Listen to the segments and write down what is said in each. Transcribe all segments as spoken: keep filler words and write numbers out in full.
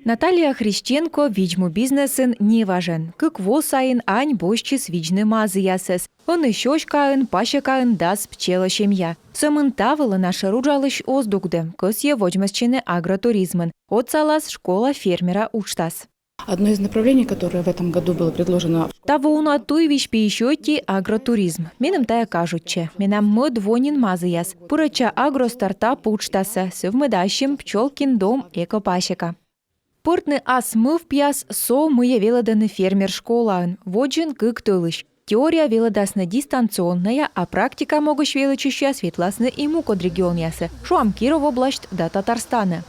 Наталья Хрищенко видз-му бизнесын неважӧн. Кык во сайын ань босьтчис видзны мазыясӧс. Ӧні сёськаын, пасекаын дас пчелӧ семья. Сӧмын та вылӧ на шӧр уджалысь оз дугды, кӧсйӧ водзмӧстчыны агротуризмын. Отсалас «Школа фермера» уджтас. Одно из направлений, которое в этом году было предложено. Таво уна туйвизь пиысь ӧти — агротуризм. Меным тайӧ кажитчӧ. Менам мӧд во нин мазыяс. Пырӧдча агростартап уджтасӧ, сӧвмӧда ассьым «Пчёлкин дом» экопасека. Пӧртны ас мӧвпъяс — со, мыйӧ велӧдӧны фермер школаын. Водзын кык тӧлысь. Теория велӧдасны дистанционнӧя, а практика могысь велӧдчысьяс ветласны и мукӧд регионъясӧ, шуам, Киров обласьт да Татарстанӧ.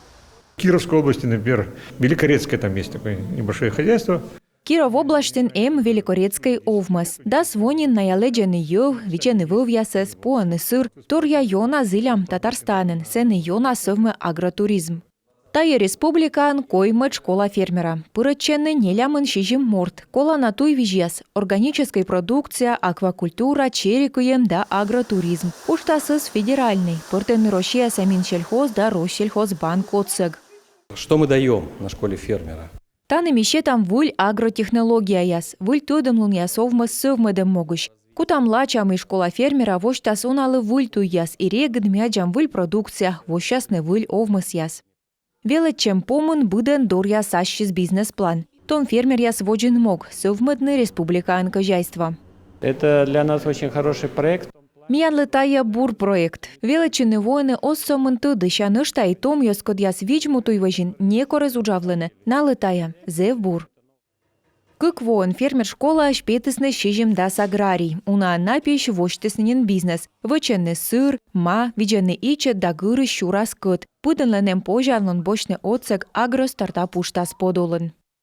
В Кировской области, например, в Великорецке там есть такое небольшое хозяйство. Киров обласьтын эм Великорецкӧй овмӧс. Дас во нин найӧ лэдзӧны йӧв, видзӧны вӧвъясӧс, пуӧны сыр. Торъя ёна зілям Татарстанын, сэні ёна сӧвмӧ агротуризм. Тайӧ республикаын коймӧд «Школа фермера». Пырӧдчӧны нелямын сизим морт. Колана туйвизьяс: органическӧй продукция, аквакультура, чери кыйӧм да агротуризм. Уджтасыс федеральнӧй, пӧртӧны Россияса Минсельхоз да Россельхозбанк отсӧг. Что мы даем на школе фермера? Тані ми сетам выль агротехнологияяс, выль тӧдӧмлунъяс овмӧс сӧвмӧдӧм могысь. Кутам лача, мый «Школа фермера» восьтас уналы выль туйяс, и регыд ми аддзам выль продукция, воссясны выль овмӧсъяс. Велӧдчӧм помын быдӧн доръяс ассьыс бизнес-план. Том фермеръяс водзын мог сӧвмӧдны республикаын кӧзяйство. Это для нас очень хороший проект. Миянлы тайӧ бур проект. Велӧдчыны воӧны оз сӧмын тӧдысь, а нӧшта и том йӧз, кодъяс видз-му туй вӧзйын некор эз уджавлыны. Налы тайӧ зэв бур. Кык воӧн фермер школаысь петісны сизимдас аграрий. Унаӧн на пиысь восьтісны нин бизнес. Вӧчӧны сыр, ма, видзӧны ичӧт да гырысь сюрас кӧт. Быдӧнлӧн эм позянлун босьтны отсӧг агростартап уджтас подулын.